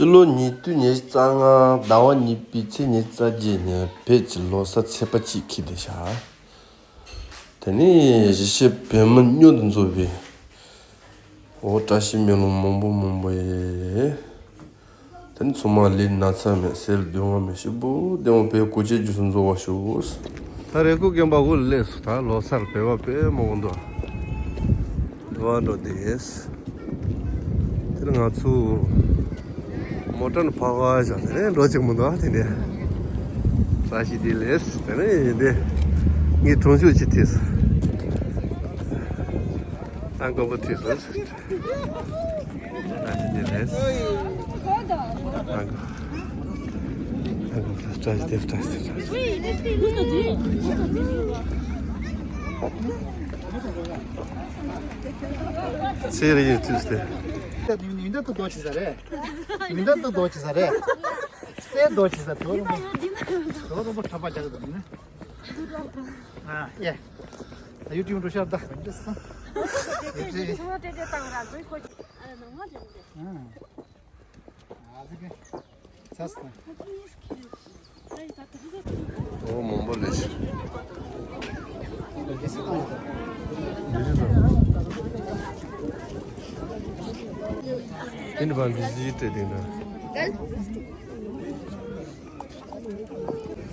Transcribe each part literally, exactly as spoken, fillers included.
ཕྱི་ལོ་ཉིས་སྟོང་ཉི་ཤུ་རྩ་ལྔ་ཟླ་བ་གཉིས་པའི་ཚེས་ཉི་ཤུ་རྩ་བརྒྱད་ཉིན་བོད་ཀྱི་ལོ་གསར་ཚེས་པ་གཅིག་འཁེལ་བསྡད་ཤག་དེ་ནས་གཞིས་བྱེས་བོད་མི་མཉམ་དུ་འཛོམས་པའི་འོ་བཀྲ་ཤིས་སྨོན་ལམ་མང་པོ་མང་པོ་ཡོད། དེ་ནས་ཚང་མ་ལས་ན་ཚ་མེད་སེལ་སྡུག་བསྔལ་མེད་ཞིག་པོ་བདེ་བ་བའི་གོ་ཆེ་རྒྱུ་སུ་འཛོ་བ་ཤོག་ད་རེ་སྐུ་རྒན་པ་འོ་ལས་སུ་ད་ལོ་སར་བེ་བ་བེ་མོ་གོ་འདུག་བ་འགྲོ་དེས། དེར་ང་ཚོ་མོ་ཊ་ནི་ཕ་ག་བཞག་དེ་ནས་འགྲོ་ཅིག་མི་འདུག་དེ་ནས་བཀྲ་ཤིས་བདེ་ལེགས་དེ་ནས་ཡིན་ཏེ་ངས་གྲོང་ཆོག་ཅིག་ཐེས། ཨང་ཀོ་བོ་ཐེས་སོང་། བཀྲ་ཤིས་བདེ་ལེགས། ཨང་ཀོ་ཨང་ཀོ་བཀྲ་ཤིས་བདེ་བཀྲ་ཤིས་བདེ། ཚེ་རིང་ཡོད་དུས་ཏེ། ཡིན་ད་དུ་རྡོ་ཆེ་ས་རེད། ཡིན་ད་དུ་རྡོ་ཆེ་ས་རེད། སའི་རྡོ་ཆེ་ས་དོ་རུང་པོ། དོ་རུང་པོ་གྲྭ་པ་རྒྱག་གི་འདུག་ནི། ཨ་ཡེ། ད་ཡུ་ཊུབ་འགྲོ་ཤར་ད། ཡུ་ཊུབ། ཨ། ཨ་ཟིག་གི། ཚ་སི་ད། འོ་མང་པོ་ལས་ཤིག་འདི་བ་འདི་ཟིག་སྤྲད་དེ་འདྲ།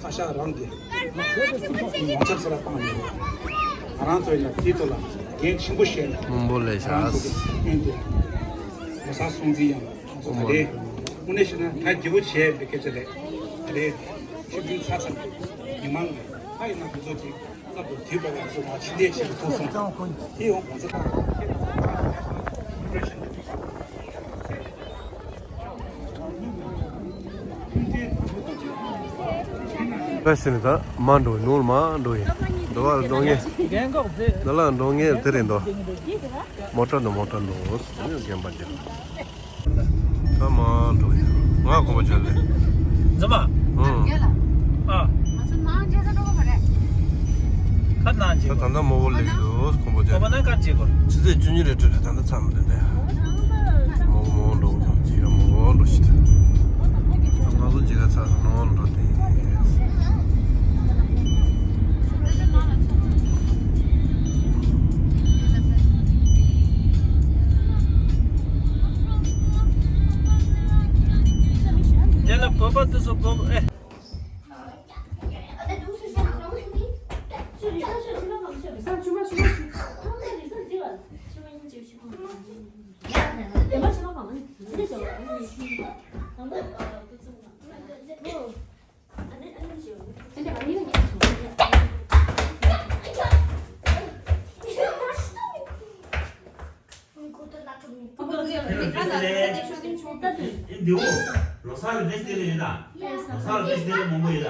ཁ་ཤགས་རང་གི་ཡོངས་ཁྱབ་སེ་ར་བཏང་ནས་ང་རང་ཚོ་ཡིན་ན་དེའི་ཐོག་ལ་འགན་ཆེན་པོ་བཞེས་ནས་མང་པོ་ལས་ང་རང་ཚོ་ཤག་གི་ཨེ་འདི་ངོ་ས་སྲུང་བརྩི་ཡང་ང་ཚོ་ད་རེས་དངོས་གནས་བཤད་ན་ད་བརྗེ་པོ་བྱས་པའི་སྐད་ཆ་རེད། ད་རེས་ཆིབས་བསྒྱུར་ཚར་ཚར་མི་མང་གི་ད་ཡིན་ན་ང་ཚོ་གི་སྐབས་དུ་དུས་པ་ང་ཚོ་མ་ཕྱི་འདས་བྱེད་པའི་ཐོག་སོང་དེ་ཡང་ང་ཚོ་ད་པས་ཟེར་ནས་ད་མར་འགྲོ་ནོར་མར་འགྲོ་ཡིན། འགྲོ་བ་འགྲོ་ངེས། ལ་ལ་འགྲོ་ངེས་དེ་རེད་འདུག་མོ་ཊ་འདུག་མོ་ཊ་འདུག་ཟེར་ནས་རྒན་པ་རྒན། ད་མར་འགྲོ་ཡིན། ང་གོམ་པ་བྱ་ལེ། འཛམ་པ། ཨང་། ཨ། ང་ཚོ་ནང་རྗེས་ས་འགྲོ་གི་མ་རེད། ཁ་ནང་ད་རྗེས་ད་ལྟ་མོ་བོ་ལེགས་འདུག་གོམ་པ་བྱ་ཁོ་པ་ལེ། ནང་ཀར་རྗེས་གོ། ཆུ་ཚོད་བཅུ་གཉིས་རེ་སྤྲོད་རེ་ད་ལྟ་མཚམས་རེད་དེ། མོ་མོ་འགྲོ་དང་ཅི་ཡང་མོ་འགྲོ་ཤི་ཐུབ། ང་ཚོ་མཇལ་ཁ་ཚར་སོང་ནང་འགྲོ་དེ། དེ་ལ་བོད་པ་དེ་ཚོ་བོད་ཨེ། འདི་འོ། ལོ་གསར་ལ་བདེ་སྐྱིད་ལ་ཡིན་ད། ལོ་གསར་ལ་བདེ་སྐྱིད་ལ་མང་པོ་ཡིན་ད།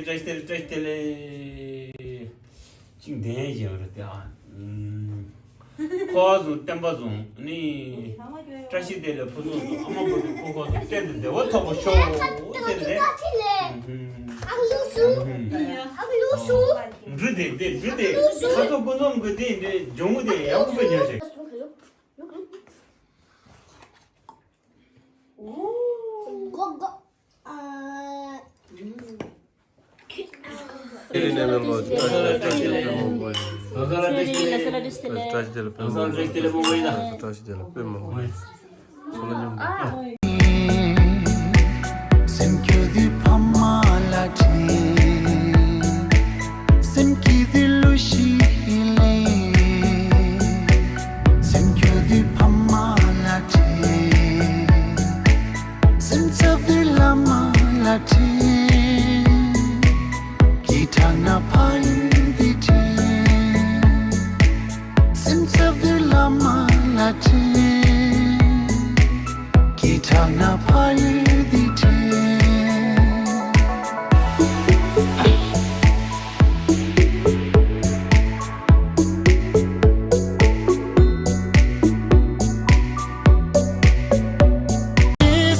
བཀྲ་ཤིས་བདེ་ལེགས་བཀྲ་ཤིས་བདེ་ལེགས། ཅིག་བདེན་ཡོད་རེད་དེ་ཨ། ཁོ་བ་བཟུང་བསྟན་པ་བཟུང་ནི། བཀྲ་ཤིས་བདེ་ལེགས་ཕུན་སུམ་ཚོགས། ཨ་མ་བུ་དང་ཕུ་ཁོ་དང་གཏན་དུ་བདེ་བ་ཐོབ་པར་ཤོག་ཟེར་རེད། འབྲུ་དེ་དེ་འབྲུ་དེ་ཁ་ཐོག་ཀུན་འཛོམས་ཀྱི་དེ་འདྲའི་ལྗོན་མོ་དེ་ཡག་པོ་ཉོས་ཤིག་ཁྱེད་རིག་གནས་མེད་ལོ། བཀྲ་ཤིས་བདེ་ལེགས་དཔེ་མང་པོ་ཡིན། བཀྲ་ཤིས་བདེ་ལེགས་དཔེ་མང་པོ་ཡིན། བཀྲ་ཤིས་བདེ་ལེགས་དཔེ་མང་པོ་ཡིན། ཚོ་ལ་མཉམ་དུ། སེམས་སྐྱོ་དུས་ཕ་མ་ལ་དྲན། སེམས་སྐྱིད་དུས་ལུ་ཞིག་ལེན། སེམས་སྐྱོ་དུས་ཕ་མ་ལ་དྲན། སེམས་འཚབ་དུས་བླ་མ་ལ་དྲན། སྐྱིད་དྲགས་ན་ཕ་ཡུལ་འདི་དྲན། སེམས་འཚབ་དུས་བླ་མ་ལ་དྲན། སྐྱིད་དྲགས་ན་ཕ་ཡུལ་འདི་དྲན།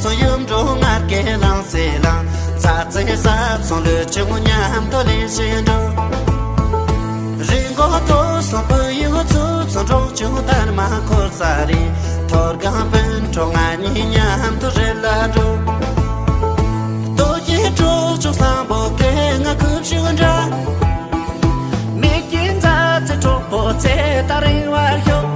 སོ་ཡུམ་འགྲོ་ང་སྐད་ལངས་སེ་ལངས། ཚ་ཚེ་ས་ཚོང་ལུས་ཆུང་མཉམ་དུ་ལེན་བཞིན་འགྲོ། རི་མགོ་དོ་སོང་བུ་ཡུ་ཚུ་ཚོ་འགྲོ་ཆུང་དར་མ་འཁོར་ས་རེད། ཐོར་གང་སྤུན་ གྲོགས་ང་གཉིས་མཉམ་དུ་རི་ལ་འགྲོ། རྡོ་རྗེ་གྲོགས་མཆོག་བཟང་པོ་སྐད་ང་ཁུབ་ཤུགས་འདྲ། མིག་གི་མཛའ་བརྩེ་གྲོགས་པོ་ཚེ་ད་རིང་བར་ཤོག